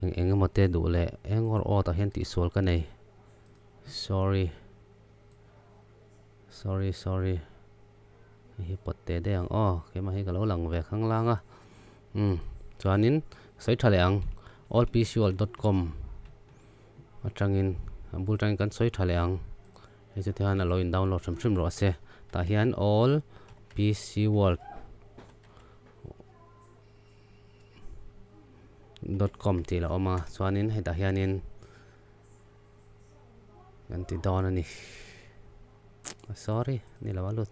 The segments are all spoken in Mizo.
Eng eng emaw te duh leh eng awr aw tah hian tihsual ka nei. Sorry. Sorry sorry. Hei hi pawt teh daih ang aw. Keimah hi ka lo lang ve khang lang a. Umm chuanin sawi tha leh ang allpcworld.com atangin a bul tangin kan sawi tha leh ang. Hei chu tihian a lo in download hrim hrim rawh se. Tah hian allpcworld. Dot com tih la awm a chuanin hetah hianin kan ti dawn a ni sorry ni lo a lut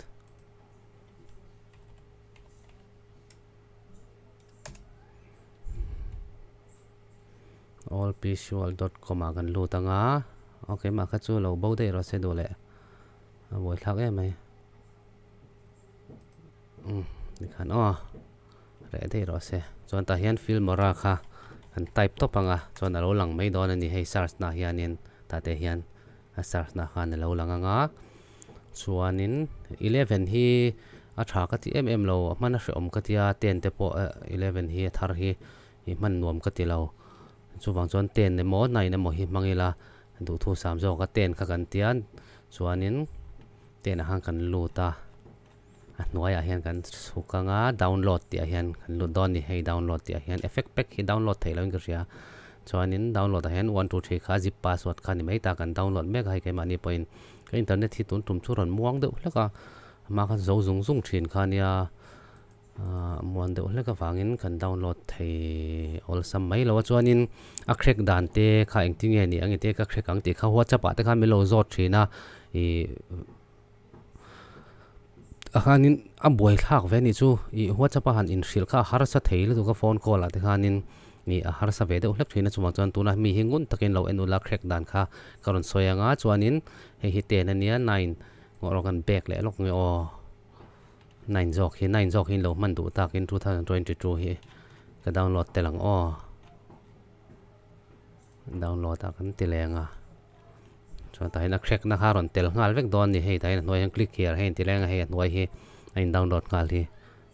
allpsual dot com ah kan lut anga okay mah kha chu lo bo daih rawh se duh leh a buaithlak em mai umm tikhan aw. Reh daih rawh se. Chuan tah hian Filmora kha an type tawp ang a, chuan a lo lang mai dawn a ni hei search na hianin tah te hian a search na khan a lo lang ang a. Chuanin 11 hi a tha ka ti em em lo, a hman a hrehawm ka tia 10 te pawh 11 hi a thar hi i hman nuam ka ti lo. Chuvang chuan 10 emaw 9 emaw hi hmang ila duhthu sam zawk a 10 kha kan tia chuanin 10 ah khan kan lut a. A hnuaiah hian kan chhuk anga download tih ah hian kan lut dawn a ni hei download tih ah hian effect pack hi download theih loin ka hria chuanin download ah hian 1 2 3 kha zip password kha ni mai ta kan download mek a hei keimahni pawhin ka internet hi tun tum chu rawn muang deuh hlek a ama khan zo zung zung thin kha nia ah muan deuh hlek avangin kan download thei awlsam mai lo a chuanin a crack dan te kha engtin nge ni ang i te ka crack ang tih kha whatsapp ah te khan min lo zawt thin a ih. A khanin a buai thlak ve a nih chu ih whatsapp a han inhrilh kha a harsa thei lutuk a phone call ah te khanin ih a harsa ve deuh hlek thin a chuvang chuan tuna mi hi ngun takin lo en ula crack dan kha ka rawn sawi ang a chuanin hei hi 10 ania 9 ngawh rawh kan back leh lawk nge aw 9 zawk hi 9 zawk hi in lo hman duh takin 2022 hi ka download tel ang aw download ah kan ti leng a. Chuan tah hian a crack na kha a rawn tel nghal vek dawn a ni hei tah hian a hnuai hian click here hei inti leng a hei a hnuai hi a in download nghal hi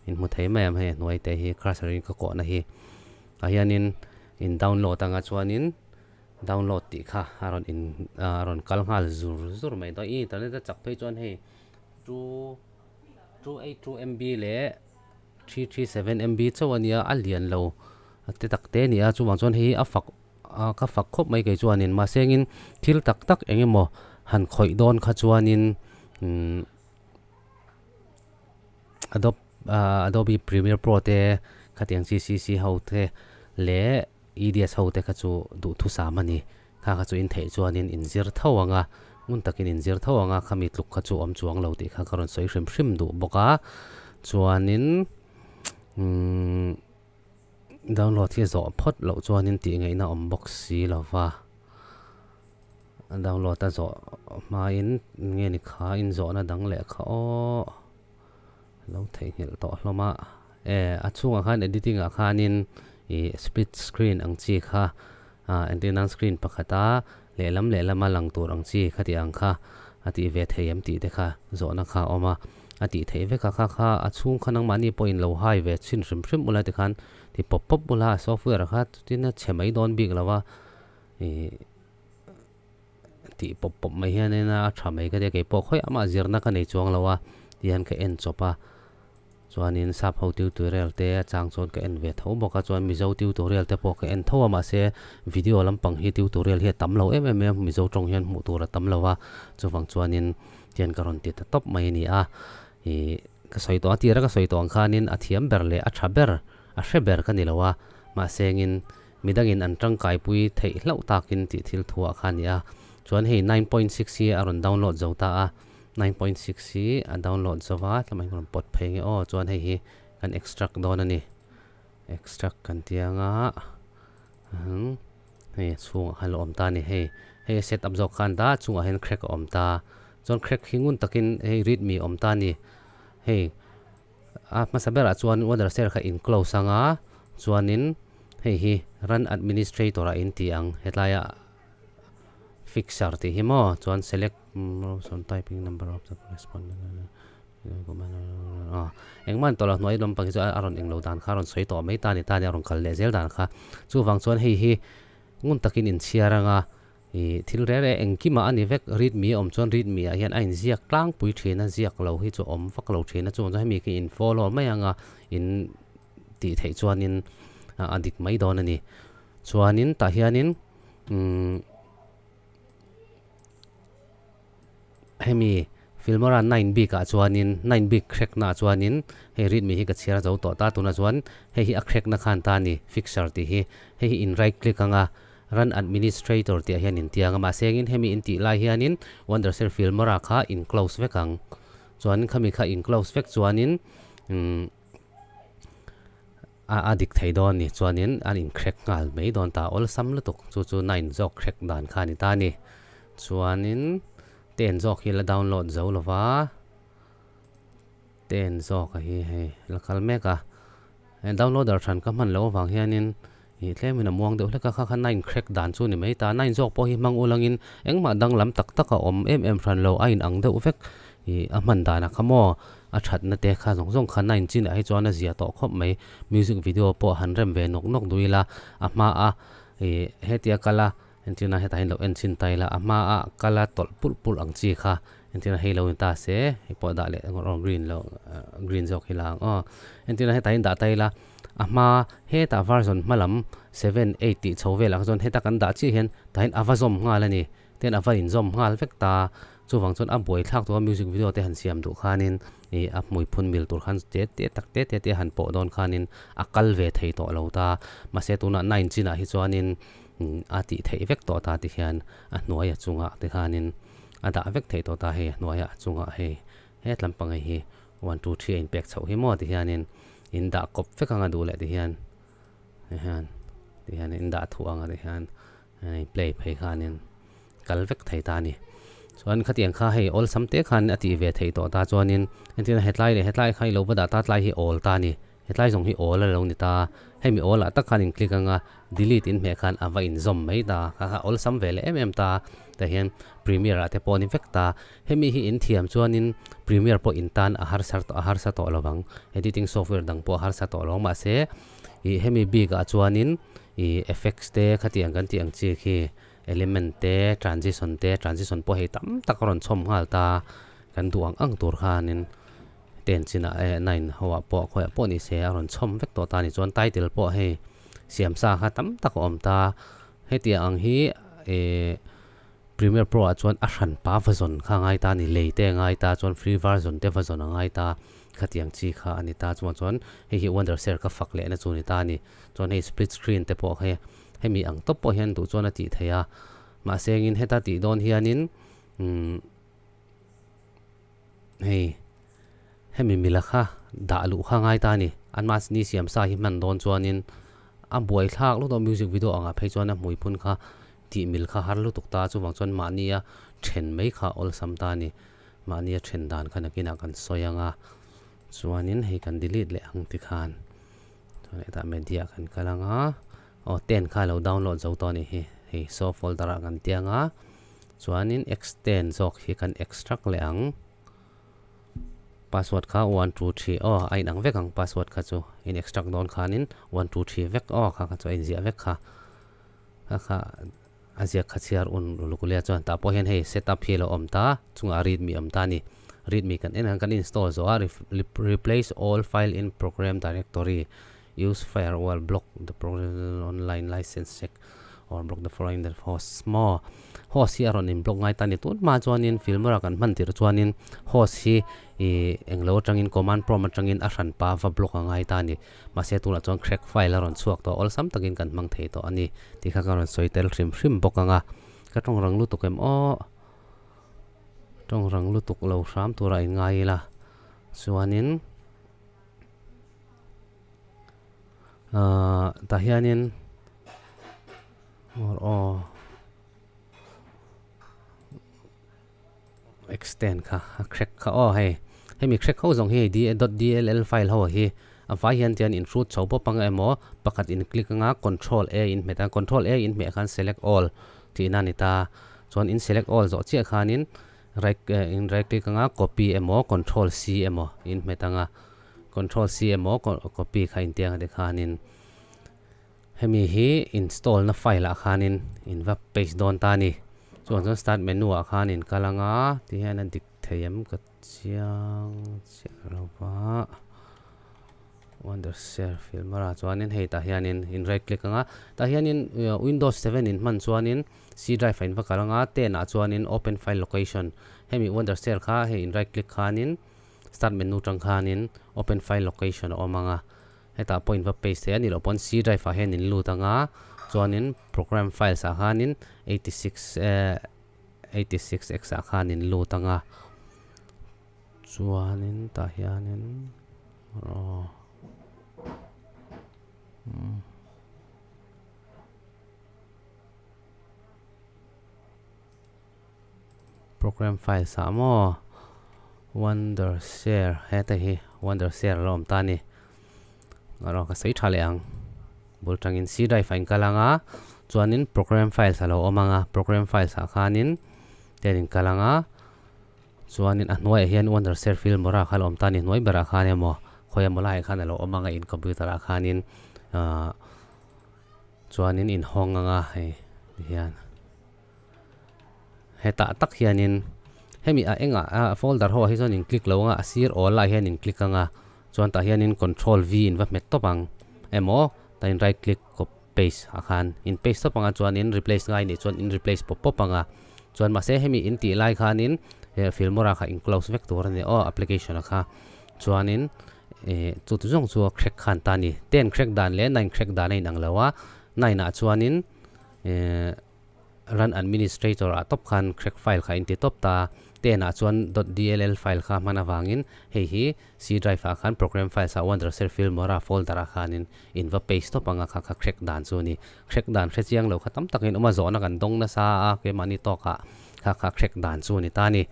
in hmu thei mai ang hei a hnuai te hi cursor in ka kawhna hi tah hianin in download anga chuanin download tih kha a rawn in a rawn kal nghal zur zur mai dawn i internet a chak phei chuan hei 2 282 MB leh 337 MB chauh a nia a lian lo a te tak te a ni a chuvang chuan hei hi a fak a ka fak khawp mai kei chuanin mahsengin thil tak tak eng emaw han khawih dawn kha chuanin umm adobe ah adobe premiere pro te khatiang chi cc ho te leh eds ho te kha chu duhthusam a ni kha kha chu in theih chuanin in zir tho ang a ngun takin in zir tho ang a khami tluk kha chu awm chuang lo tih kha ka rawn sawi hrim hrim duh bawk a chuanin umm. Download hi a zawh phawt loh chuanin tih ngaihna awm bawk si lo va, a download a zawh hmain nge ni kha inzawhna dang leh kha aw lo theihnghilh tawh hlawm a, e a chhungah khan editing ah khanin ih split screen ang chi kha ah entir nan screen pakhata lehlam lehlama lang tur ang chi kha tih ang kha a tih ve thei em tih te kha zawhna kha a awm a. A tih theih vek a, kha kha a chhung kha nangmahni pawhin lo hai ve chhin hrim hrim ula tikhan ti pawp pawp ula a software kha chutin a chhe mai dawn bik lo a, ih tih pawp pawp mai hianin a tha mai ka tia keipawh khawi amah zirna ka nei chuang lo a tihian ka en chawp a, chuanin sap ho tutorial te a chang chuan ka en ve tho bawk a, chuan mizo tutorial te pawh ka en tho a mahse video lampang hi tutorial hi a tam lo em em mai a mizo tawng hian hmuh tur a tam lo a chuvang chuanin. Tian ka rawn ti ta tawp mai a ni a, ih ka sawi tawh a tira ka sawi tawh ang khanin a thiam ber leh a tha ber, a hre ber ka ni lo a, mahsengin midangin an tangkaipui theih hlauh takin tih thil thuah kha a ni a. Chuan hei 9.6 hi a rawn download zo ta a, 9.6 hi a download zo va, tlem a rawn pawt phei nge aw, chuan hei hi kan extract dawn a ni, extract kan ti anga Hei a chhungah khan lo awm ta a ni hei. Hei a set up zawk khan ta chungah hian crack a awm ta. Chuan crack hi ngun takin hei readme a awm ta a ni. Hei a hmasa berah chuan water cell kha in close anga chuanin hei hi run administrator ah in ti ang hetlaiah fixer tih hi maw chuan select typing number of the correspondent. Engmah an tawh lo hnuai lampang hi chu a rawn englo dan kha a rawn sawi tawh mai ta a ni ta a ni a rawn kal leh zel dan kha. Chuvang chuan hei hi. Ngun takin in chhiar anga ih thil reh reh engkimah a ni vek readme a awm chuan readme ah hian a inziak tlangpui thin a ziak lo hi chu awm vak lo thin a chuvang chuan hemi khi in follow mai anga in tih theih chuanin a dik mai dawn a ni. Chuanin tah hianin umm Hemi Filmora nine bik ah chuanin nine bik crack na ah chuanin hei readme hi ka chhiar zo tawh ta tunah chuan hei hi a crack na khan ta a ni fixer tih hi hei hi in right click anga run administrator tih ah hian in tiang a mahse engin hemi in tih lai hianin Wondershare Filmora kha in close vek ang chuanin khami kha in close vek chuanin umm A a dik thei dawn ni chuanin an in crack nghal mai dawn ta awlsam lutuk chu chu nine zawk crack dan kha a ni ta a ni. Chuanin ten zawk hi la download zo lo va, ten zawk a hi hei la kal mek a, he downloader hran ka hman loh avang hianin ih tlemin a muang deuh hlek a kha kha nine crack dan chu ni mai ta, nine zawk pawh hi hmang ulangin engmah danglam tak tak a awm em em hran lo a in ang deuh vek ih a hman danah kha maw. A thatna te kha zawng zawng kha nine chinah hi chuan a zia tawh khawp mai. Music video pawh han rem ve nawk nawk duh ila, a hma a ih hetia kal a entirna hetah hian lo en chhin ta ila, a hma a kal a tawlh pulh pulh ang chi kha entirna hei lo ni ta se, hei pawh dah leh ngawt aw green lo green zawk hi la ang aw. Entirna hetah hian dah ta ila, a hma hetah version hma lam seven eight tih chho velah kha chuan heta kan dah chiah hian tah hian a va zawm nghal a ni. Ten a va inzawm nghal vek ta. Chuvang chuan a buai thlak tura music video te han siam duh khanin ih a hmui phun mil tur khan te te tak te te te han pawh dawn khanin a kal ve thei tawh lo ta. Mahse tunah nine chinah hi chuanin a tih theih vek tawh ta ti hian a hnuai a chungah te khanin a dah vek theih tawh ta hei a hnuaia a chungah hei het lampang hei hi one two three a inpek chhoh hi maw ti hianin in dah kawp vek anga duh leh ti hian ti hian ti hian in dah thuah anga ti hian hei play phei khanin kal vek thei ta a ni. Chuan khatiang kha hei awlsam te khan a tih ve theih tawh ta chuanin entirna hetlai leh hetlai kha i lo va dah ta tlai hi awl ta a ni. Hetlai zawng hi awl a lo ni ta. Hemi awl ah tak khan in click anga delete in hmeh khan a va inzawm mai ta. Kha kha awlsam ve leh em em ta. Tah hian premiere ah te pawh a ni vek ta. Hemi hi in thiam chuanin premiere pawh in tan a harsa a harsa tawh lovang. Editing software dang pawh a harsa tawh lo mahse ih hemi bik ah chuanin ih effects te khatiang kan tih ang chi khi element te transition te transition pawh hei tam tak a rawn chhawm nghal ta kan duh ang ang tur khanin ten chinah eh nine ho ah pawh khawiah pawh ni se a rawn chhawm vek tawh ta a ni chuan title pawh hei siam sa kha tam tak a awm ta hetiang ang hi ih Premiere Pro ah chuan a hran pa version kha a ngai ta a ni lei te a ngai ta chuan free version te version a ngai ta khatiang chi kha a ni ta chuan chuan hei hi Wondershare ka fak lehna chu a ni ta a ni. Chuan hei split screen te pawh hei hemi ang tawp pawh hian duh chuan a tih theih a mahse engin heta tih dawn hianin umm hei hemi mila kha dah luh kha ngai ta a ni an mahni siam sa hi hman dawn chuanin a buai thlak lutuk a music video angah phei chuan a hmui phun kha tih mil kha har lutuk ta chuvang chuan mahnia then mai kha awlsam ta a ni mahnia then dan kha nakinah kan sawi ang a chuanin hei kan delete leh ang tikhan. Chuan hetah media kan kal ang a, aw ten kha lo download zo tawh a nih hi, hei saw folder ah kan ti ang a, chuanin x ten zawk hi kan extract leh ang, password kha one two three aw a inang vek ang password kha chu in extract dawn khanin one two three vek aw kha kha chu a inziah vek kha, kha kha a ziak kha chhiar un uluk lia chuan tah pawh hian hei setup hi a lo awm ta chungah readme a awm ta a ni readme kan en ang kan install zawh a replace all file in program directory use firewall block the program online license check or block the following the host maw host hi a rawn in block ngai ta a ni tun hma chuanin filmora kan hman tirh chuanin host hi ih englo atangin command prompt atangin a hranpa va block a ngai ta a ni. Mahse tunah chuan crack file a rawn chhuak tawh awlsam takin kan hmang thei tawh a ni tih kha ka rawn sawi tel hrim hrim bawk ang a, ka tawng rang lutuk em aw tawng rang lutuk lo hram tura in ngai ila chuanin ahh tah hianin aw extend kha a crack kha aw hei hemi crack ho zawng hi hei d dot dll file ho hi a vai hian tian in hrut chho pawp anga emaw pakhat in click anga control a in hmet a control a in hmeh khan select all tihna a ni ta chuan in select all zawh chiah khanin right in right click anga copy emaw control c emaw in hmet anga control c emaw copy kha in tiang a tikhanin. Hemi hi install na file ah khanin in va paste dawn ta a ni. Chuan chuan start menu ah khan in kal anga ti hian a dik thei em ka chiang chiah lo va. Wondershare Filmora chuanin hei tah hianin in right click anga tah hianin Windows 7 in hman chuanin C drive ah in va kal anga 10 ah chuanin open file location hemi Wondershare kha hei in right click khanin start menu tang khanin open file location a awm anga hetah pawh in va paste thei a nih loh pawn C drive ah hian in lut anga chuanin program files ah khanin 86 86 x ah khan in lut anga. Chuanin tah hianin aw umm program files ah maw wondershare heta hi wondershare a lo awm ta a ni erawh ka sawi tha leh ang bul tangin c drive ah in kal ang a chuanin program files a lo awm ang a program files ah khanin ten in kal ang a. Chuanin a hnuaiah hian Wondershare Filmora kha a lo awm ta a ni. Hnuai berah khan emaw khawi emaw laiah khan a lo awm ang a in computer ah khanin ahh chuanin in hawng ang a hei ti hian hetah tak hianin hemi a engah a folder ho ah hi chuan in click lo ang a a sir awl lai hian in click ang a chuan tah hianin control V in va hmet tawp ang emaw tah in right click kawp paste ah khan in paste tawp anga chuanin replace ngai nih chuan in replace pawp pawp anga chuan mahse hemi in tih lai khanin eh filmora kha in close vek tur a ni aw application a kha chuanin eh chu tu zawng chu a crack khan ta a ni ten crack dan leh nine crack dan a inang lo a nine ah chuanin eh Run administrator ah tawp khan crack file kha in ti tawp ta. Ten ah chuan dot dll file kha hman avangin hei hi C drive ah khan program files ah Wondershare Filmora folder ah khanin in va paste tawp anga kha kha crack dan chu a ni. Crack dan hre chiang lo kha tam takin awm a zawhna kan dawng nasa a keimahni tawkah kha kha crack dan chu a ni ta a ni.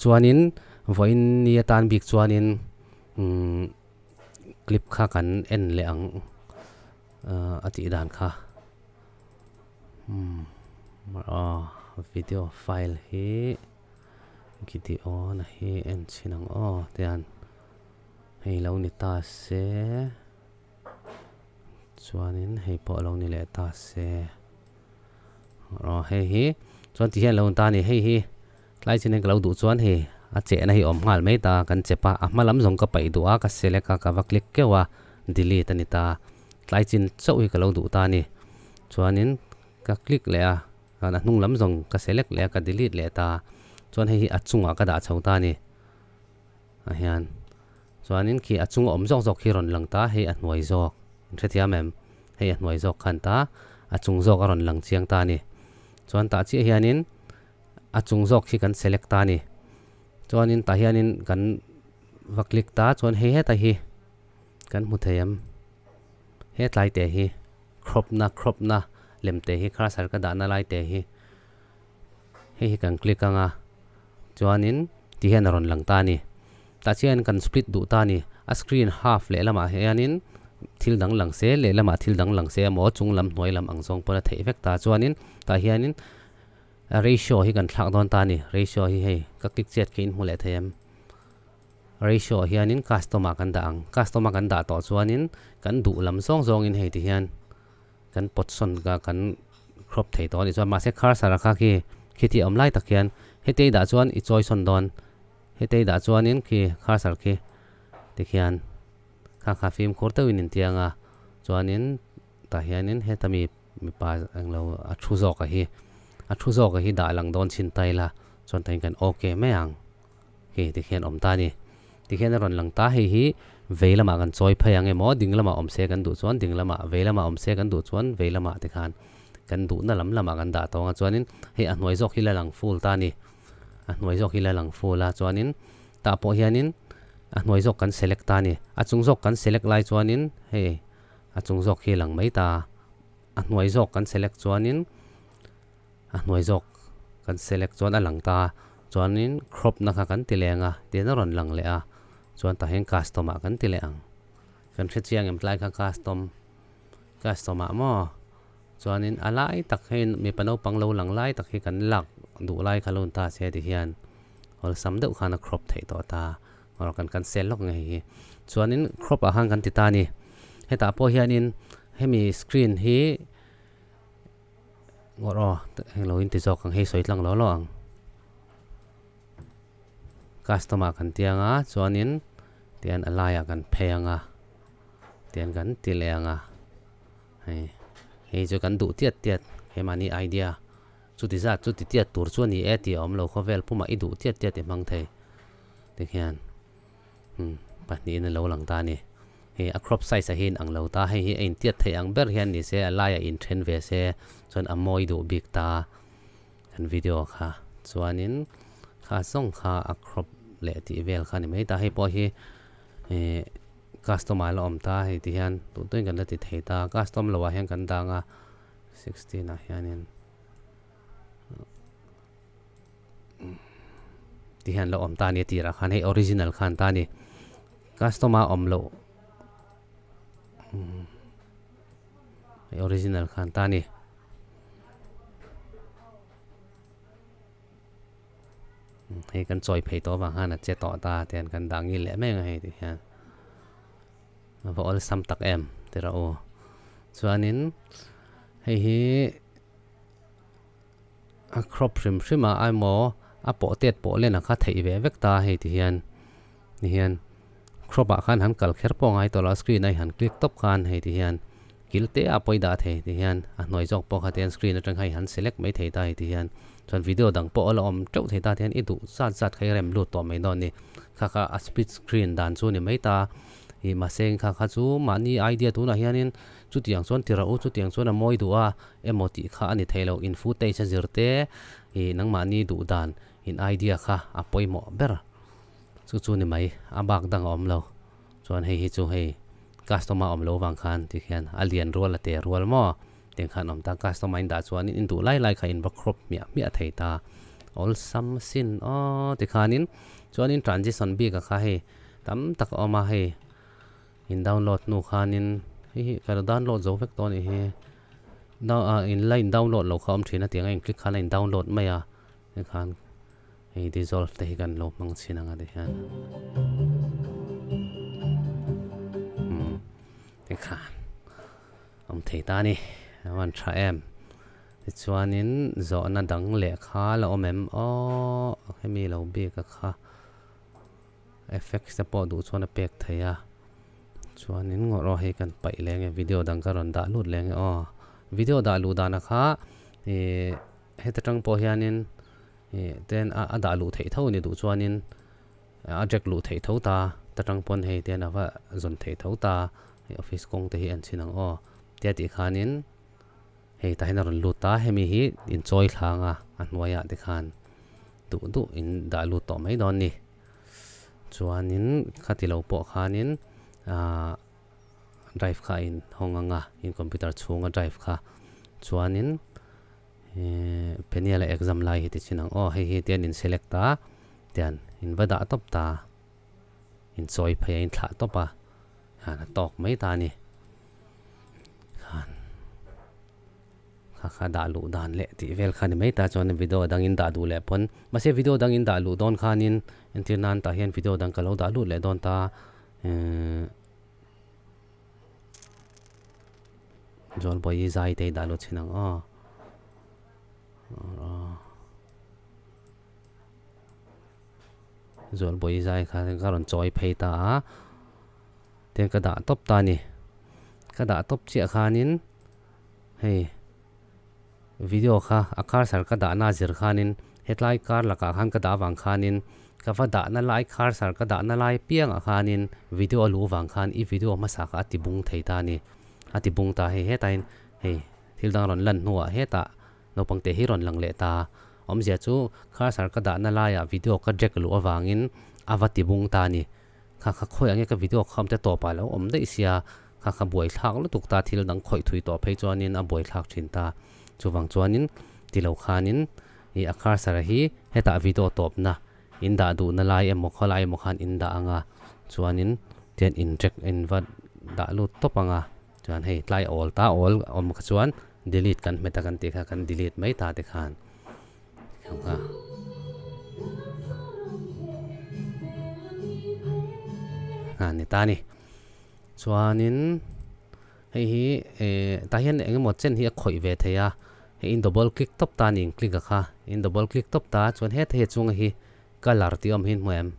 Chuanin vawiin ni atan bik chuanin umm clip kha kan en leh ang a tih dan kha. Umm aw video file hi Gideon a hi en chhin ang aw tian hei lo ni ta se chuanin hei pawh lo ni leh ta se aw hei hi chuan ti hian lo ni ta a ni hei hi tlai chin hian ka lo duh chuan hei a chehna hi awm nghal mai ta kan chep a a hma lam zawng ka paih duh a ka select a ka va click keuh a delete a ni ta. Tlai chin chauh hi ka lo duh ta a ni. Chuanin ka click leh a, chuan a hnung lam zawng ka select leh a, ka delete leh ta. Chuan hei hi a chungah ka dah chho ta a ni. Ah hian chuanin khi a chunga awm zawk zawk khi rawn lang ta, hei a hnuai zawk. In hrethiam em? Hei a hnuai zawk khan ta, a chung zawk a rawn lang chiang ta a ni. Chuan tah chiah hianin a chung zawk khi kan select ta a ni. Chuanin tah hianin kan va click ta, chuan hei heta hi. Kan hmu thei em? He tlai te hi crop na crop na lem te hi cursor ka dahna lai te hi hei hi kan click anga chuanin ti hian a rawn lang ta a ni. Tah chian kan split duh ta a ni. A screen half leh lamah hianin thil dang lang se lehlamah thil dang lang se emaw chung lam hnuai lam ang zawng pawn a theih vek ta. Chuanin tah hianin ratio hi kan thlak dawn ta a ni. Ratio hi hei ka click chet khi in hmu leh thei em? Ratio ah hianin custom ah kan dah ang. Custom a kan dah tawh chuanin kan duh lam zawng zawngin hei ti hian kan pawt sawn ka kan crop thei tawh a nih chuan mahse cursor a kha khi khiti awm lai tak hian heti dah chuan i chawi sawn dawn heti dah chuanin khi cursor khi tikhian kha kha fimkhur deuhin intiang a chuanin tah hianin heta mi mipa englo a thu zawk a hi a thu zawk a hi dah lang dawn chhin ta ila chuan tah hian kan okay mai ang. Hei tikhian awm ta a ni. Tikhian a rawn lang ta hei hi vei lamah kan chawi phei ang emaw ding lamah awm se kan duh chuan ding lamah vei lamah awm se kan duh chuan vei lamah tikhan kan duhna lam lamah kan dah tawng a chuanin hei a hnuai zawk hi la lang full ta a ni. A hnuai zawk hi la lang full a chuanin tah pawh hianin a hnuai zawk kan select ta a ni. A chung zawk kan select lai chuanin hei a chung zawk hi lang mai ta a hnuai zawk kan select chuanin A hnuai zawk kan select chuan a lang ta a, chuanin crop na kha kan ti leng a, tin a rawn lang leh a, chuan tah hian custom ah kan ti leh ang. Kan hre chiang em tlai kha custom, custom ah maw chuanin a lai tak hei mipa naupang lo lang lai tak hi kan lak duh lai kha lo ni ta se ti hian awlsam deuh khan a crop theih tawh ta, erawh kan cancel lawk ngei hi. Chuanin crop ah khan kan ti ta a ni, hetah pawh hianin. Hemi screen hi ngawrh aw heng lo in ti zawk ang hei sawi tlang lo lo ang. Custom ah kan ti anga chuanin tian a laiah kan phei anga tian kan ti leh anga hei hei chu kan duh tiat tiat keimahni idea chuti zat chuti tiat tur chu a ni e tih a awm lo khawvel pumah i duh tiat tiat i hmang thei tikhian umm pahnihin a lo lang ta a ni hei a crop size ah hian ang lo ta hei hi a intiat theih ang ber hian ni se a laiah inthen ve se chuan a mawi duh bik ta. Kan video kha chuanin kha zawng kha a crop leh tih vel kha a ni mai ta hei pawh hi ih custom ah la awm ta hei ti hian duh tuin kan la ti thei ta custom lo ah hian kan dang a sixteen ah hianin ti hian la awm ta a ni a tirah khan hei original khan ta a ni custom a awm loh hei original khan ta a ni. Hei kan chawi phei tawh avang khan a che tawh ta tian kan dah ngil leh mek a hei tih hian a va awlsam tak em ti rawh u chuanin hei hi a crop hrim hrim a emaw a pawh tet pawh len ang kha theih ve vek ta hei ti hian ni hian crop ah khan han kal kher pawh a ngai tawh lo a screen a i han click tawp khan hei ti hian. Kil te a pawi dah thei ti hian a hnuai zawk pawh kha tian screen atang kha i han select mai thei ta ti hian chuan video dang pawh a la awm teuh thei ta tian i duh zat zat kha i rem lut tawh mai dawn a ni. Kha kha a split screen dan chu ni mai ta ih mahse kha kha chu mahni idea tunah hianin chutiang chuan ti rauh u chutiang chuan a mawi duh a emaw tih kha a ni thei lo in footage a zir te ih nangmahni duh dan in idea kha a pawimawh ber chu chu ni mai a bak dang a awm lo. Chuan hei hi chu hei customer awm lo vang khan ti khian a lian rual a te rual maw tiang khan awm ta customer in dah chuan in duh lai lai kha in va crop hmiah hmiah thei ta awlsam sin aw ti khanin chuanin transition bik a kha hei tam tak a awm a hei in download hnu khanin hei hi ka lo download zo vek tawh a nih hi in la in download loh kha a awm thin a tiang a in click khan a in download mai a tikhan. Hei dissolve te hi kan lo hmang chhin ang a ti hian umm tikhan awm thei ta a ni a van tha em tichuanin zawhna dang leh kha la awm em aww hemi lo bik a kha effects te pawh duh chuan a pek thei a chuanin ngawh rawh hei kan paih leng e video dang ka rawn dah lut leng e aw video dah luh dan a kha ihh heta tang pawh hianin. Ih ten a a dah luh theih tho a ni duh chuanin a jack luh theih tho ta ta tang pawn hei ten a va zawn theih tho ta hei office kawng te hi an chhin ang aw tia tih khanin hei tah hian a rawn lut ta hemi hi inchawi thlang a a hnuaiah te khan duh duh in dah lut tawh mai dawn a ni chuanin khati lo pawh khanin ahh drive kha a in hawng ang a in computer chhunga drive kha chuanin. Ehh Peniel a exam lai hi ti chin ang aw hei hi tian in select a tian in va dah tawp ta in chawi phei a in thlah tawp a khan a tawk mai ta a ni khan kha kha dah luh dan leh tih vel kha ni mai ta chuan video dang in dah duh leh pawn mahse video dang in dah luh dawn khanin entir nan tah hian video dang ka lo dah lut leh dawn ta ehh. Zawlbawi hi zai te hi dah lut chhin ang aw. Zawlbawi zai kha ka rawn chawi phei ta a. Tian ka dah tawp ta a ni. Ka dah tawp chiah khanin hei video kha a cursor ka dahna zir khanin hetlai kar lakah khan ka dah avang khanin ka va dahna lai cursor ka dahna lai piangah khanin video a luh avang khan i video hmasa kha a ti bung thei ta a ni a ti bung ta hei hetain hei thil dang rawn lan hnuah hetah naupang te hi rawn lang leh ta awmzia chu cursor ka dahna laiah video ka drag luh avangin a va ti bung ta a ni. Kha kha khawi ang nge ka video kham te tawp ah lo awm daih sia, kha kha buai thlak lutuk ta thil dang khawih thui tawh phei chuanin a buai thlak thin ta. Chuvang chuanin ti lo khanin ih a cursor hi hetah video tawpna in dah duhna lai emaw khawlai emaw khan in dah anga chuanin tian in track in va dah lut tawp anga chuan hei tlai awl ta awl awm kha chuan delete kan hmet a kan tih kha kan delete mai ta te khan. A ni ta a ni. Chuanin Hei hi tah hian eng emaw chen hi a khawih ve thei a, hei in double click tawp ta a ni in click a kha, in double click tawp ta chuan heta hi a chunga hi colour tih a awm hi in hmu em?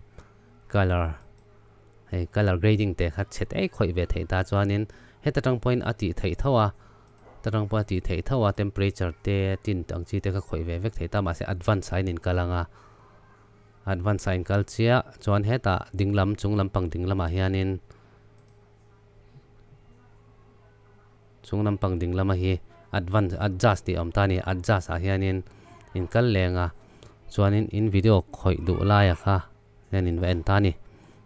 Colour hei colour grading te kha chhe te khawih ve theih ta chuanin heta tang pawhin a tih theih tho a, heta tang pawh a tih theih tho a temperature te tint ang chi te kha khawih ve vek theih ta mahse advance ah in inkal ang a. Advance a inkal chiah chuan hetah ding lam chung lampang ding lamah hianin chung lampang ding lama hi advance adjust tih a awm ta a ni adjust ah hianin inkal leng a chuanin in video khawih duh laia kha hian in va en ta a ni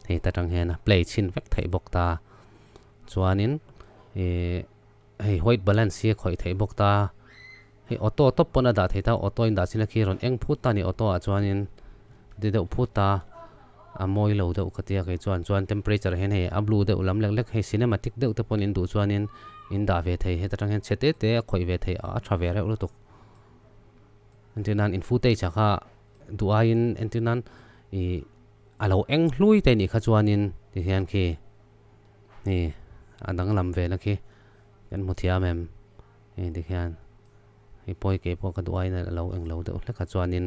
hei ta tang hian a play chhin vek theih bawk ta chuanin ihh hei white balance hi a khawih theih bawk ta. Hei auto tawp pawn a dah thei ta, auto in dah chin a khi rawn eng phut ta a ni, auto ah chuanin ti deuh phut ta a mawi lo deuh ka tia kei chuan, chuan temperature hian hei a blue deuh lam lek lek hei cinematic deuh te pawn in duh chuanin in dah ve thei heta tang hian chhe te te a khawih ve thei a tha ve reuh lutuk entir nan in footage ah kha duh aiin entir nan ih a lo eng hlui te nih kha chuanin ti hian khi hei a danglam ve na khi kan hmu thiam em. Hei tikhian hei pawi kei pawh ka duh aiin a lo englo deuh hlek a chuanin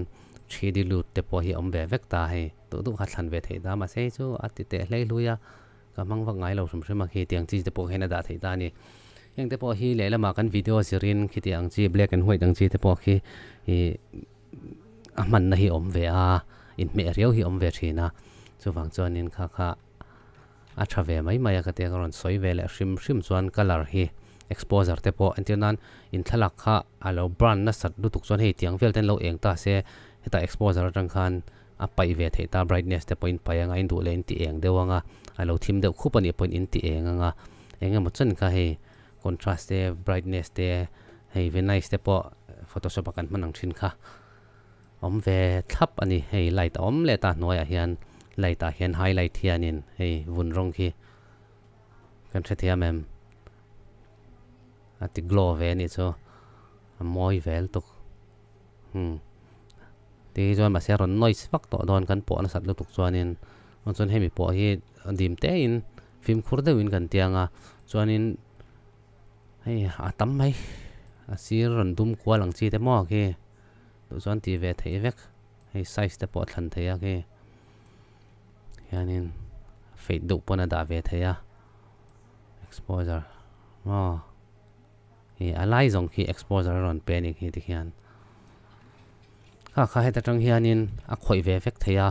3D lut te pawh hi a awm ve vek ta hei duh duh kha thlan ve theih ta mahse hei chu a ti teh hlei hlui a ka hmang vak ngai lo hrim hrim a khi tiang chi te pawh hian a dah theih ta a ni heng te pawh hi lehlamah kan video zirin khiti ang chi black and white ang chi te pawh khi ih a hmanna hi a awm ve a inhmeh riau hi a awm ve thin a chuvang chuanin kha kha. A tha ve mai mai a ka tia ka rawn sawi ve leh hrim hrim chuan colour hi exposure te pawh entir nan in thlalak kha a lo burn nasat lutuk chuan hei tiang vel te an lo eng ta se hetah exposure atang khan a paih ve theih ta brightness te pawh in paih anga in duh leh in ti eng deuh anga a lo thim deuh khup anih pawhin in ti eng anga eng emaw chen kha hei contrast te brightness te hei venice te pawh photoshop a kan hman ang thin kha. Awm ve thlap a ni, hei light a awm leh ta hnuaiah hian light ah hian highlight hianin hei vun rawng khi kan hrethiam em a ti glow ve anih chu a mawi vel tuk umm ti hi chuan mahse a rawn noise vak tawh dawn kan pawh nasat lutuk chuanin chuan hemi pawh hi dim te in fimkhur deuhin kan tiang a chuanin. Hei a tam mai a sir rawn dum kual ang chi te maw khi duh chuan tih ve theih vek hei size te pawh a thlan thei a khi hianin fade deuh pawn a dah ve thei a exposure maw ih a lai zawng khi exposure a rawn pe a nih khi tikhian kha kha heta tang hianin a khawih ve vek thei a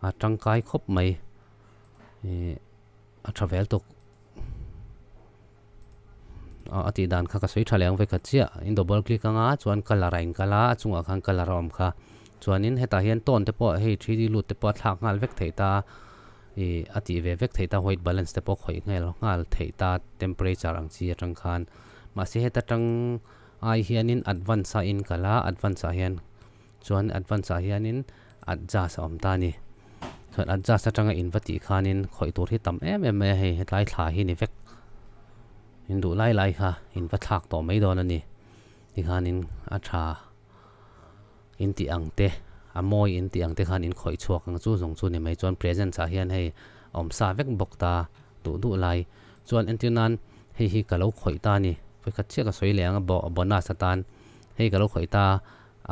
a tangkai khawp mai ih a tha vel tawk. A tih dan kha ka sawi tha leh ang vekhat chiah in double click anga chuan colour a inkal a a chungah khan colour a awm kha chuanin hetah hian tone te pawh hei 3D lut te pawh a thlak nghal vek theih ta ih a tih ve vek theih ta white balance te pawh khawih nghel nghal theih ta temperature ang chi atang khan mahse heta tang ai hianin advance a inkal a advance ah hian chuan advance ah hianin adjust a awm ta a ni chuan adjust atanga in va tih khanin khawih tur hi tam em em mai a hei hetlai thla hi ni vek in duh lai lai kha in va thlak tawh mai dawn a ni tikhanin a tha in tih ang te a mawi in tih ang te khan in khawih chhuak ang chu zawng chu ni mai chuan presence ah hian hei a awm sa vek bawk ta duh duh lai chuan entir nan hei hi ka lo khawih ta a ni vawikhat chiah ka sawi leh ang a bonus atan hei ka lo khawih ta.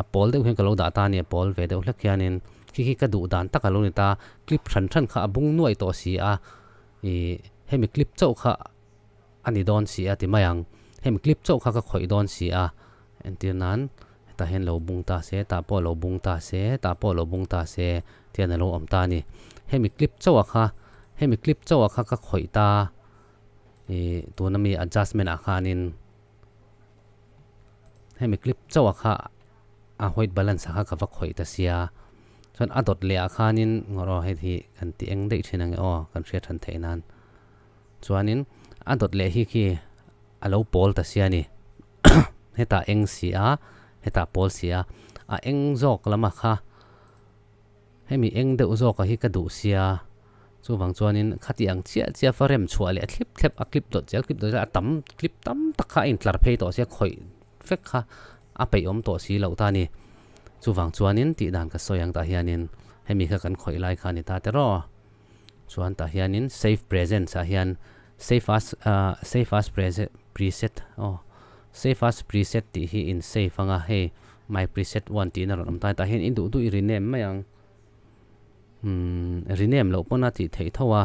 A pawl deuh hian ka lo dah ta a ni, a pawl ve deuh hlek hianin khi khi ka duh dan tak a lo ni ta, clip hran hran kha a bung nuai tawh si a, ih hemi clip chauh kha a ni dawn si a ti mai ang, hemi clip chauh kha ka khawih dawn si a, entir nan hetah hian lo bung ta se, tah pawh lo bung ta se, tah pawh lo bung ta se tian a lo awm ta a ni, hemi clip chauh a kha, hemi clip chauh a kha ka khawih ta, ih tuna mi adjustment ah khanin. Hemi clip chauh ah kha a white balance ah kha ka va khawih ta sia chuan a dawt leh ah khanin ngawrh aw hei hi kan ti eng daih thin ang e aw kan hriat than theih nan chuanin a dawt leh hi khi a lo pawl ta sia a ni hetah eng si a hetah pawl si a a eng zawk lam ah kha. Hemi eng deuh zawka hi ka duh sia, chuvang chuanin khati ang chiah chiah fa rem chhuah leh thlip thlep a clip dawt zel clip dawt zel a tam clip tam tak kha a intlar phei tawh sia khawih vek kha a peih awm tawh si loh ta a ni. Chuvang chuanin tih dan ka sawi ang tah hianin hemi kha kan khawih lai kha a ni ta teraw. Chuan tah hianin save presence ah hian save as save as present. Preset aw Save as preset tih hi in save anga hei my preset one tiin a rawn awm ta tah hian i duh duh i rename mai ang umm rename loh pawn a tih theih tho a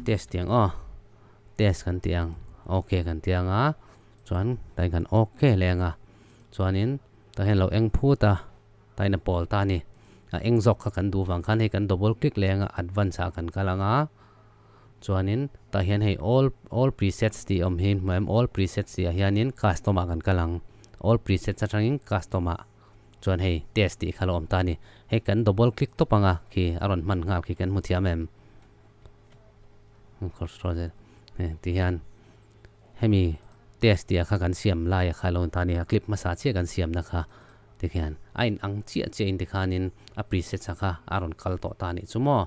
test tih ang aw test kan tih ang ok kan tih ang a chuan tah hian kan ok leh ang a chuanin tah hian lo eng phut a tah hian a pawl ta a ni a eng zawk kha kan duh vang khan hei kan double click leh ang a advance ah kan kal ang a. Chuanin tah hian hei all all presets tih awm hi hmu em all presets tih ah hianin custom ah kan kal ang all presets atangin custom ah chuan hei test tih kha lo awm ta a ni hei kan double click tawp anga khi a rawn hman nghal khi kan hmu thiam em ti hian hemi test tih ah kha kan siam lai ah kha lo ta a ni a clip hmasa chiah kan siam na kha tikhian a in ang chiah chiah in tikhanin a presets ah kha a rawn kal tawh ta a nih chu maw.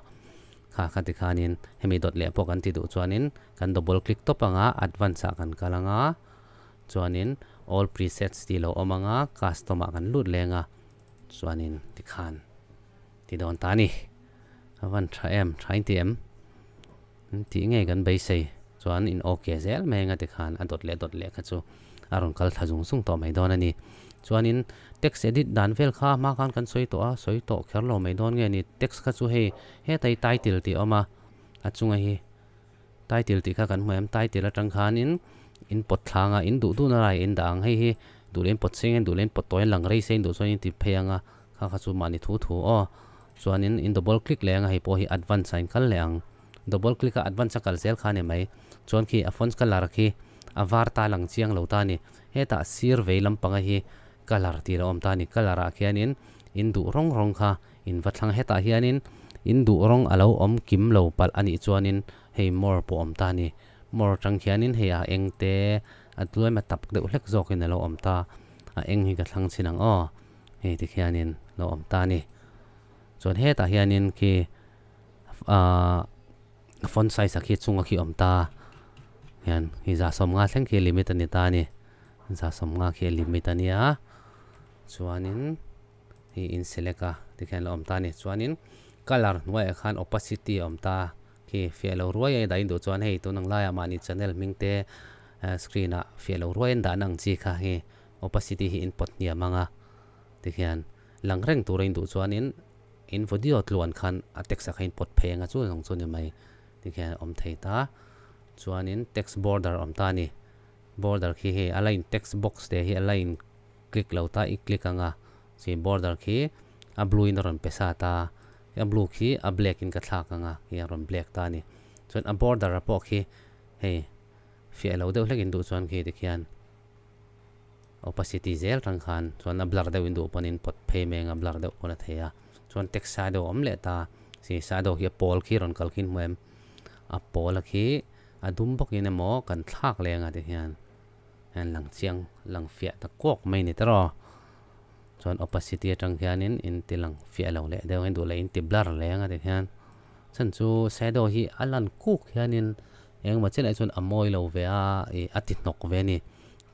Kha kha tikhanin hemi dawt leh pawh kan ti duh chuanin kan double click tawp anga advance ah kan kal anga chuanin all presets tih lo awm anga custom ah kan lut leng a chuanin tikhan ti dawn ta a ni. A van tha em tha in ti em? In tih ngei kan beisei chuan in ok zel mai anga tikhan a dawt leh dawt leh kha chu a rawn kal thla zung zung tawh mai dawn a ni. Chuanin text edit dan vel kha hma khan kan sawi tawh a, sawi tawh kher lo mai dawn nge ni. Text kha chu hei heta hi title tih a awm a, a chunga hi title tih kha kan hmu em, title atang khanin in pawt thlang a, in duh duhna laiah in dah ang. Hei hi duh leh in pawt seng a, duh leh in pawt tawi a, lang rei se in duh chuan in ti phei ang a, kha kha chu mahni thu thu aw. Chuanin in double click leh ang a, hei pawh hi advance ah in kal leh ang. Double click a advance a kal zel kha a ni mai. Chuan khi a fonts colour khi a var ta lang chiang lo ta a ni. Hetah sir vei lampanga hi colour tih lo awm ta a ni. Colour ah khianin in duh rawng rawng kha in va thlang. Hetah hianin in duh rawng a lo awm kim lo palh a nih chuanin hei more pawh awm ta a ni. More atang khianin hei a eng te a tluaim a tap deuh hlek zawkin a lo awm ta. A eng hi ka thlang chhin ang aw. Hei tikhianin lo awm ta a ni. Chuan hetah hianin khi ahh font size a khi chunga khi awm ta hian hi za sawmnga thleng khi limit a ni ta a ni za sawmnga khi a limit a nia chuanin hi in select a tikhian a awm ta a ni chuanin colour hnuaiah khan opacity a awm ta khi fiah lo ruai a dah in duh chuan hei tun ang laiah mahni channel hming te screen ah fiah lo ruai an dahna ang chi kha hi opacity hi in pawt hniam ang a tikhian lang reng tura in duh chuanin. In video tluan khan a text ah khan in pawt phei anga chu zawng chu ni mai tikhian a awm thei ta. Chuanin text border a awm ta a ni. Border khi hei a line text box te hi a line click lo ta i click anga chi border khi a blue in a rawn pe sa ta. A blue khi a black in ka thlak anga khi a rawn black ta a ni. Chuan a border a pawh khi hei fiah lo deuh hlek in duh chuan khi tikhian. Opacity zel tang khan chuan a blur deuh in duh pawn in pawt phei mai anga blur deuh pawn a thei a chuan text shadow a awm leh ta chi shadow khi a pawl khi rawn kal khi in hmu em a pawl a khi a dum bawk in emaw kan thlak leh anga ti hian hian lang chiang lang fiah ta kuak mai ni tawh chuan opacity atang hian in in ti lang fiah lo leh deuh a in duh leh in ti blur leh anga ti hian chhan chu shadow hi a lan kuk hian in engemaw chiah chuan a mawi lo ve a ih a ti hnawk ve a ni.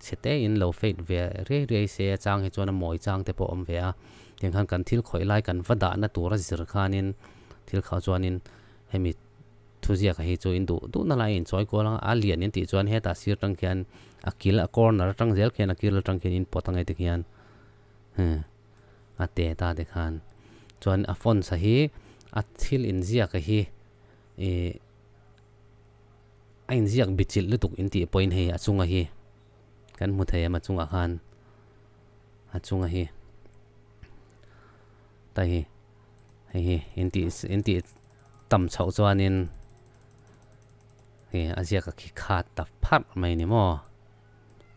Chhe te in lo fade ve riai riai se a chang hi chuan a mawi chang te pawh a awm ve a, tiang khan kan thil khawih lai kan va dahna tura zir khanin thil khauh chuanin hemi thuziaka hi chu in duh duhna lai a inchawi kual ang a, a lian in tih chuan hetah sir tang khian a kil a corner atang zel khian a kil atang khian in pawt ang e tikhian huh a te ta te khan chuan a fonts a hi a thil inziaka hi ih. A inziak bichilh lutuk in tih pawhin hei a chunga hi kan hmu thei em a chungah khan a chunga hi ta hi hei hi in tih in tih tam chhoh chuanin hei a ziak a khi khat ta pharh mai ni maw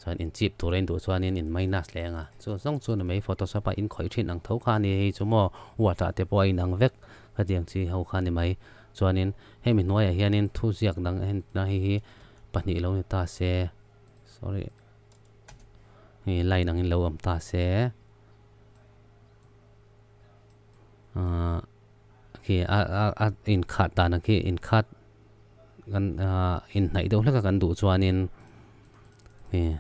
chuan in chip tur a in duh chuanin in minus leh ang a chu zawng chu ni mai photoshop a in khawih thin ang tho kha a ni hei chu maw word ah te pawh a inang vek khatiang chi ho kha a ni mai chuanin hemi hnuaiah hianin thu ziak dang en na hei hi pahnih lo ni ta se sorry hei line angin lo awm ta se ahh khi a a a inkhat dan ang khi inkhat kan ahh inhnaih deuh hlek a kan duh chuanin ih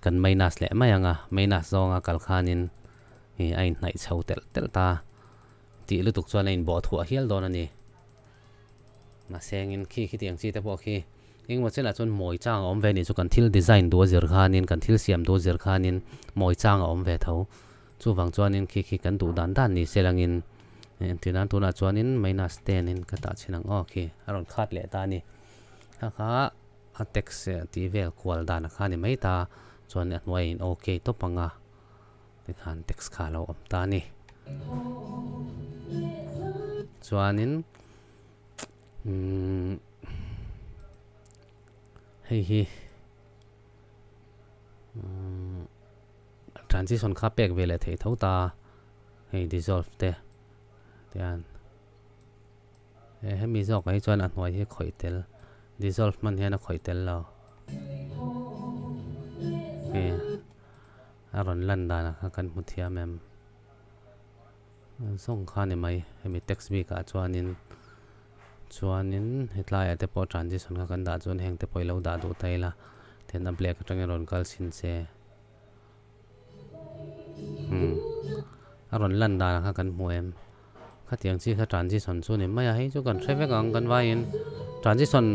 kan minus leh mai ang a minus zawnga kal khanin ih a inhnaih chho telh telh ta tih lutuk chuan a inbawh thuah hial dawn a ni. Mahse engin khi khitiang chi te pawh khi Engemaw chenah chuan mawi chang a awm ve anih chu kan thil design duh a zir khanin kan thil siam duh a zir khanin mawi chang a awm ve tho. Chuvang chuanin khi khi kan duh dan dan ni se langin entir nan tunah chuanin minus ten in ka tah chhin ang aw khi a rawn khat leh ta a ni. Kha kha a text tih vel kual dan a kha ni mai ta chuan a hnuaiah in ok tawp ang a tikhan text kha a lo awm ta a ni. Chuanin umm hei hi umm. Transition kha pek ve leh theih tho ta, hei dissolve te tian hemi zawkah hi chuan a hnuai hi khawih tel dissolve hman hian a khawih tel lo hei a rawn lan danah khan kan hmu thiam em zawng kha ni mai hemi text bikah chuanin chuanin hetlaiah te pawh transition kha kan dah chuan heng te pawh i lo dah duh ta ila tian a black atangin rawn kal chhin che. Umm a rawn lan danah kha kan hmu em khatiang chi kha transition chu ni mai a hei chu kan hre vek ang kan vaiin transition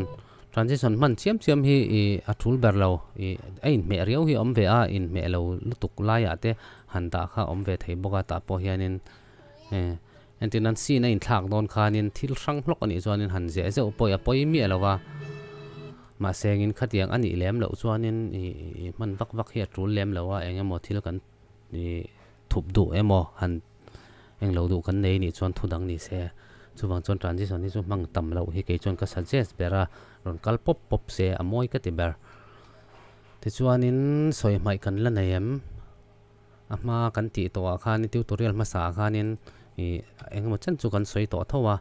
transition hman chiam chiam hi ih a tul ber lo ih a inhmeh riau hi a awm ve a inhmeh lo lutuk laiah te han dah kha a awm ve thei bawk a tah pawh hianin eh entir nan scene a inthlak dawn khanin thil hrang hlawk a nih chuanin han zeh zeuh pawh a pawi miah lo va. Mahse engin khatiang a nih lem loh chuanin ih hman vak vak hi a tul lem lo a, eng emaw thil kan ih thup duh emaw han eng lo duh kan nei nih chuan thu dang ni se. Chuvang chuan transition hi chu hmang tam loh hi kei chuan ka suggest ber a, rawn kal pawp pawp se a mawi ka ti ber. Tichuanin sawi hmaih kan la nei em? A hma kan tih tawhah khan tutorial hmasaah khanin ih eng emaw chen chu kan sawi tawh tho a.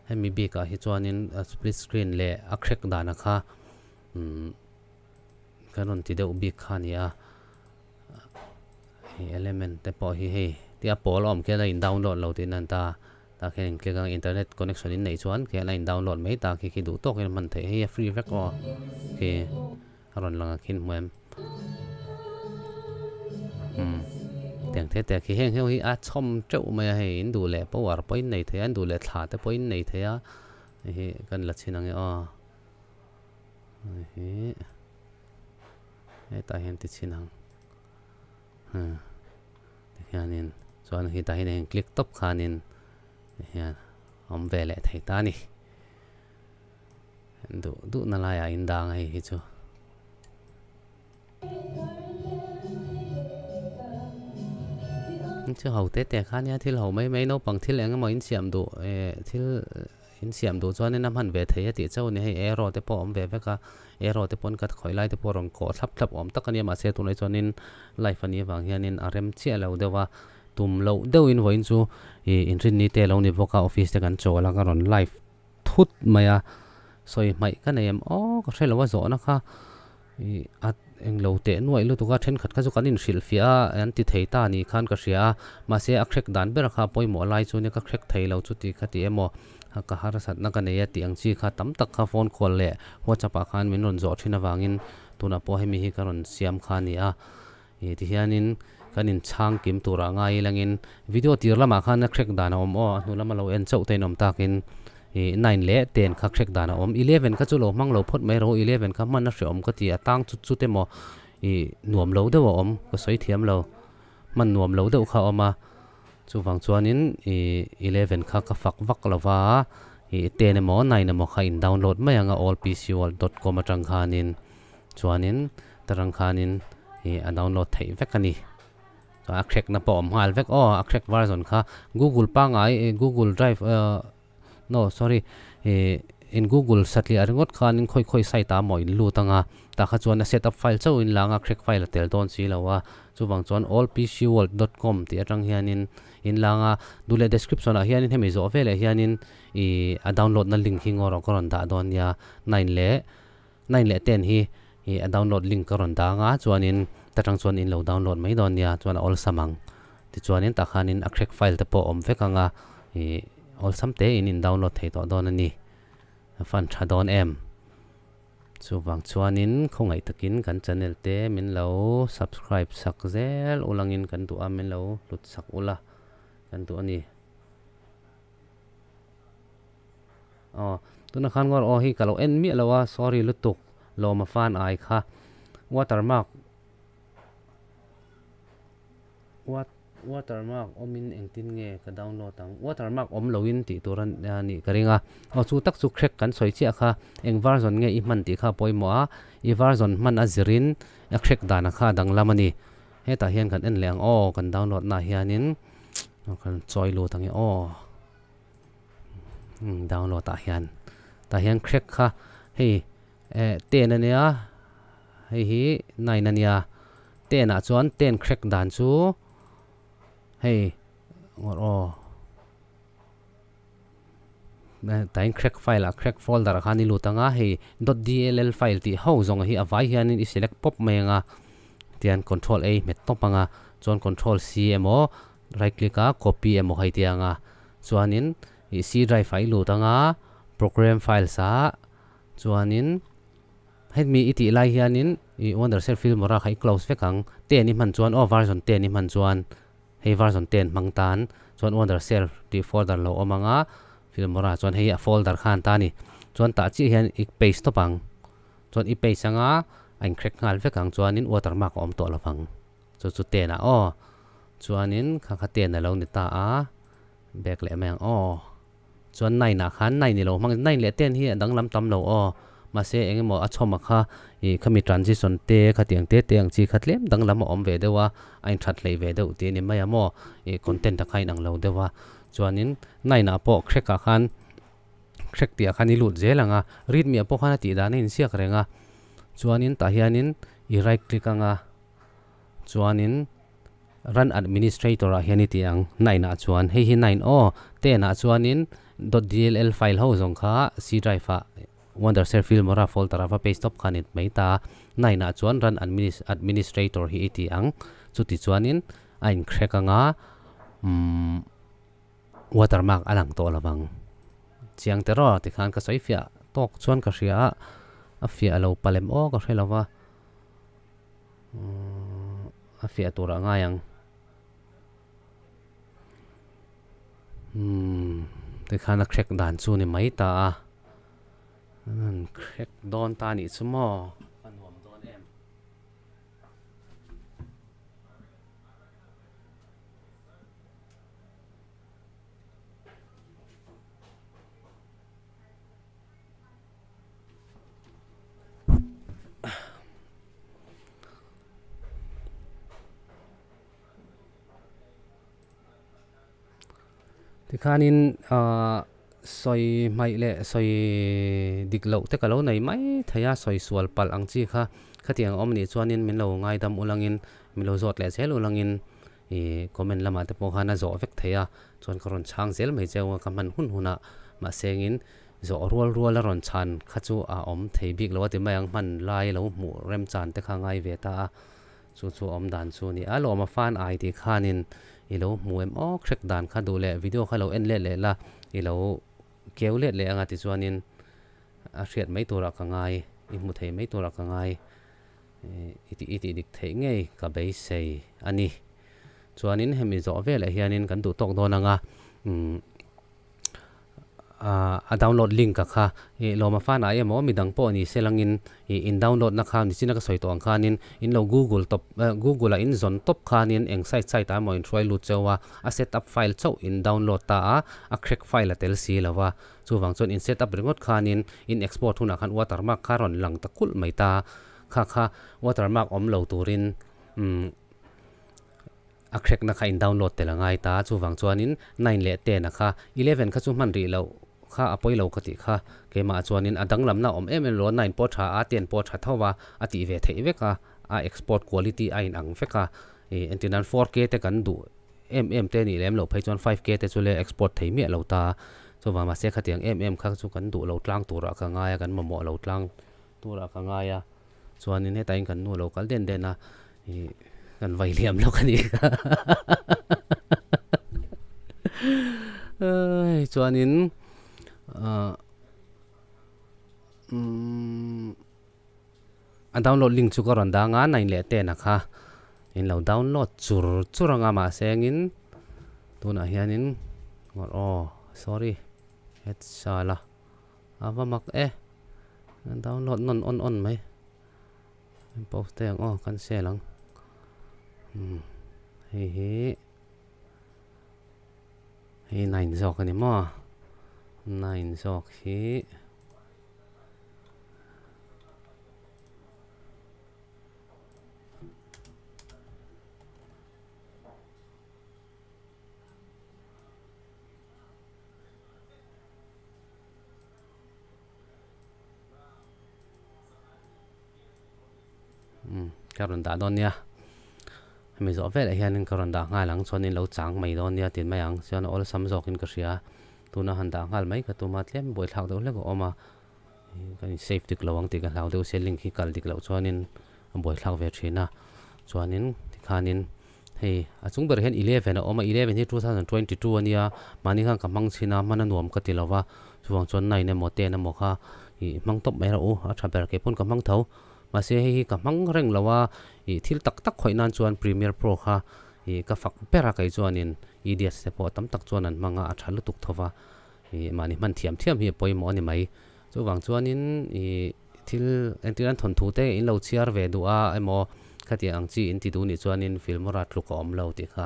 Hemi bikah hi chuanin split screen leh a crack dana kha umm kan rawn ti deuh bik kha a ni a hei element te pawh hi hei tia pawl a awm khian a in download lo tih nan ta tah khian in click ang internet connection in neih chuan khian a in download mai ta khi khi duh tawkin a hman theih hei a free vek aw khi. A rawn lang a khin hmu em? Umm tiang te te khi heng heng hi a chhawm teuh mai a hei in duh leh power pawh in nei thei a in duh leh thla te pawh in nei thei a hei hi kan la chhin ang e aw hei hi hetah hian ti chhin ang hmm tikhianin chuan hetah hian a in click tawp khanin tihian a awm ve leh thei ta a ni. Duh duh na laiah in dang a hei hi chu. Chu ho te te kha nia thil ho mai mai naupang thil eng emaw in siam duh eh thil in siam duh chuanin a hman ve thei a tih chauh a ni hei arrow te pawh a awm ve vek a arrow te pawn ka khawi lai te pawh rawn kawh thlap thlap awm tak a nia mahse tunah chuanin live a nih avang hianin a rem chiah lo deuh a tum loh deuhin vawiin chu ih inrinni te a lo ni bawk a office te kan chawl a ka rawn live thut mai a, sawi hmaih ka nei em aw ka hre lo a zawhna kha ih a englo teh nuaih lutuk a thenkhat kha chu kan inhrilh fiah a an ti thei ta ni khan ka hria a mahse a crack dan ber kha pawimawh lai chu nia ka crack thei lo chuti kha ti emaw ka harsatna ka nei a tih ang chi kha tam tak kha phone call leh whatsapp ah khan min rawn zawh thin avangin tunah pawh hemi hi ka rawn siam kha a ni a ih tihianin kan inchhang kim turah ngai ilangin video tir lamah khan a crack dan a awm aw a hnu lama lo en chauh te in awm takin ih nine leh ten kha crack dan a awm eleven kha chu lo hmang lo phawt mai rawh eleven kha hman a hreawm ka ti a tang chut chut emaw ih nuam lo deuh a awm ka sawi thiam lo hman nuam lo deuh kha a awm a chuvang chuanin ih eleven kha ka fak vak lo va ih ten emaw nine emaw kha in download mai ang a allpcworld dot com atang khanin. Chuanin tarang khanin ih a download theih vek a ni. Chuan a crack na pawh a awm nghal vek aw a crack version kha google pangngai ih google drive ah no sorry ih in google satliah ringawt khanin khawi khawi site ah maw in lut anga tah kha chuan a setup file chauh in lang a crack file a tel dawn si lo a chuvang chuan allpcworld dot com tih atang hianin in lang a duh leh description ah hianin hemi zawh veleh hianin ih a download na link hi ngaw rawh ka rawn dah dawn nia nine leh Nine leh ten hi ih a download link ka rawn dang a chuanin ta tang chuan in lo download mai dawn nia chuan a awlsam ang tichuanin tah khanin a crack file te pawh a awm vek ang a ih awlsam te in in download thei tawh dawn a ni a fan tha dawn em chuvang chuanin khawngaih takin kan channel te min lo subscribe sak zel ulangin kan duh a min lo hlut sak ula kan duh a ni. Aw tuna khan ngawr aw hi ka lo en miah lo a sorry lutuk. Lawma fan ai kha watermark wat watermark awmin engtin nge ka download ang watermark awm loin tih tur a nih ka ring a aw chu tak chu crack kan sawi chiah kha eng version nge i hman tih kha a pawimawh a i version hman a zirin a crack dan a kha a danglam a ni hetah hian kan en leh ang aw kan download naah hianin kan chawi lut ang e aw. Download ah hian tah hian crack kha hei eh ten ania hei hi nine ania ten ah chuan ten crack dan chu hei ngawrh aw tah hian crack file ah crack folder ah khan i lut ang a hei dot dll file tih ho zawng hi a vai hianin i select pawp mai ang a tihian control a hmet tawp ang a chuan control c emaw Right click a copy emaw hei tia anga chuanin ih C drive ah i lut anga program files ah chuanin hemi i tih lai hianin ih Wondershare Filmora kha i close vek ang ten i hman chuan aw version ten i hman chuan hei version ten hmang tan chuan Wondershare tih folder lo awm anga Filmora chuan hei a folder khan ta a ni chuan tah chiah hian i paste tawp ang chuan i paste anga a in crack nghal vek ang chuanin watermark a awm tawh lovang. Chu chu ten ah aw. Chuanin kha kha ten a lo ni ta a, back leh mai ang aw. Chuan nine ah khan nine i lo hmang nine leh ten hi a danglam tam lo aw. Mahse eng emaw a chhawm a kha ih khami transition te khatiang te te ang chi kha tlem danglam a awm ve deuh a, a inthat hleih ve deuh tih a ni mai a maw. Ih content a kha inang lo deuh a. Chuanin nine ah pawh crack ah khan crack tih ah khan i lut zel ang a, readme ah pawh khan a tih dan a inziak reng a. Chuanin tah hianin i right click ang a. Chuanin run administrator ah hian i tih ang nine ah chuan hei hi nine aw ten ah chuanin dot dll file ho zawng kha C drive ah Wondershare Filmora folder ah va paste tawp khan i mai ta nine ah chuan run administrator hi i tih ang chuti chuanin a in crack anga umm watermark a lang tawh lovang chiang te rawh tikhan ka sawi fiah tawk chuan ka hria a a fiah lo palem aw ka hre lova. A fiah tur a ngai ang. Umm tikhan a crack dan chu ni mai ta a. An crack dawn ta anih chu maw? A nuam dawn em? Tikhanin ahh sawi hmaih leh sawi dik loh te ka lo nei mai thei a, sawi sual palh ang chi kha khatiang a awm anih chuanin min lo ngaidam ulangin min lo zawt leh zel ulangin ih comment lamah te pawh khan a zawh vek thei a, chuan ka rawn chhang zel mai cheu a ka hman hun hunah mahsengin Zawh rual rual a rawn chhan kha chu a awm thei bik lo a ti mai ang, hman lai lo hmuh remchan te kha ngai ve ta a, chu chu awm dan chu a ni a, lawm a fan ai tih khanin i lo hmu em aw crack dan kha duh leh video kha lo en let leh la i lo keu let leh anga tichuanin a hriat mai turah ka ngai i hmu thei mai turah ka ngai i tih i tih dik theih ngei ka beisei a ni. Chuanin hemi zawh velah hianin kan duh tawk dawn anga umm. A download link a kha ih lawma fan ah emaw midang pawh ni se langin ih in download na kha nichina ka sawi tawh ang khanin in lo google tawp google ah in zawn tawp khanin eng site site ah emaw in hruai lut cheu a a set up file chauh in download ta a a crack file a tel si lo va chuvang chuan in set up ringawt khanin in export hunah khan watermark kha rawn lang ta kulh mai ta kha kha watermark awm lo turin umm. A crack na kha in download tel a ngai ta, chuvang chuanin nine leh ten a kha 11 kha chu hman rih loh kha a pawi lo ka tih kha keimah chuanin a danglamna a awm em em lo a, nine pawh tha a, ten pawh tha tho a, a tih ve theih vek a, a export quality a in ang vek a, ih entir nan 4K te kan duh em em te nih lem loh phei chuan 5K te chu le export thei miah lo ta, chuvang mahse khatiang em em kha chu kan duh lo tlang turah ka ngai a, kan mamawh lo tlang turah ka ngai a. Chuanin hetah hian kan nu a lo kal den den a, ih kan vai liam lawk a nih kha. Chuanin ah umm a download link chu ka rawn dang a nine leh ten a kha in lo download chur chur anga mahse engin tunah hianin aw sorry headshala. A va mak e. Download nawn on on mai. Post te ang aw cancel ang. Um hei hi hei 9 zawk ani maw 9 zawk hi Umm ka rawn dah dawn nia hemi zawh velah hianin ka rawn dah nghal ang chuanin lo chang mai dawn nia tih mai ang chuan awlsam zawkin ka hria tuna han dah nghal mai ka tum a tlem buaithlak deuh hlek a awm a ka in save dik lo ang tih ka hlau deuh sia link hi kal dik loh chuanin a buaithlak ve thin a chuanin tikhanin hei a chung berah hian 11 a awm a 11 hi 2022 ania mahni khan ka hmang chhin a hman a nuam ka ti lo va chuvang chuan 9 emaw 10 emaw kha ih hmang tawp mai rawh u a tha ber kei pawn ka hmang tho mahse hei hi ka hmang reng lo a ih thil tak tak khawih nan chuan Premiere Pro kha ih ka fak ber a kei chuanin EDS te pawh tam tak chuan an hmang a a tha lutuk tho va. Ih mahni hman thiam thiam hi a pawimawh a ni mai. Chuvang chuanin ih thil entir an thawnthu te in lo chhiar ve duh a emaw khatiang ang chi in ti duh nih chuanin Filmora tluk a awm lo tih kha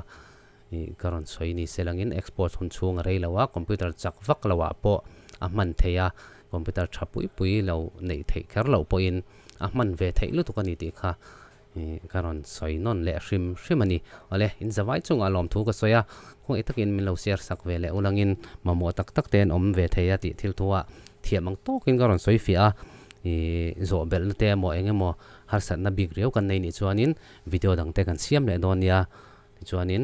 ih ka rawn sawi ni se langin export hun chhung a rei lo a, computer chak vak lo ah pawh a hman theih a, computer tha pui pui lo neih theih kher loh pawhin a hman ve theih lutuk a ni tih kha Ih ka rawn sawi nawn leh hrim hrim a ni. Awle, in zavai chungah lawmthu ka sawi a, khawngaih takin min lo share sak ve leh ulangin mamawh tak tak te an awm ve thei a tih thil thu ah thiam ang tawkin ka rawn sawi fiah a. Ih zawh belhna te emaw eng emaw harsatna bik riau kan nei nih chuanin video dang te kan siam leh dawn nia. Tichuanin.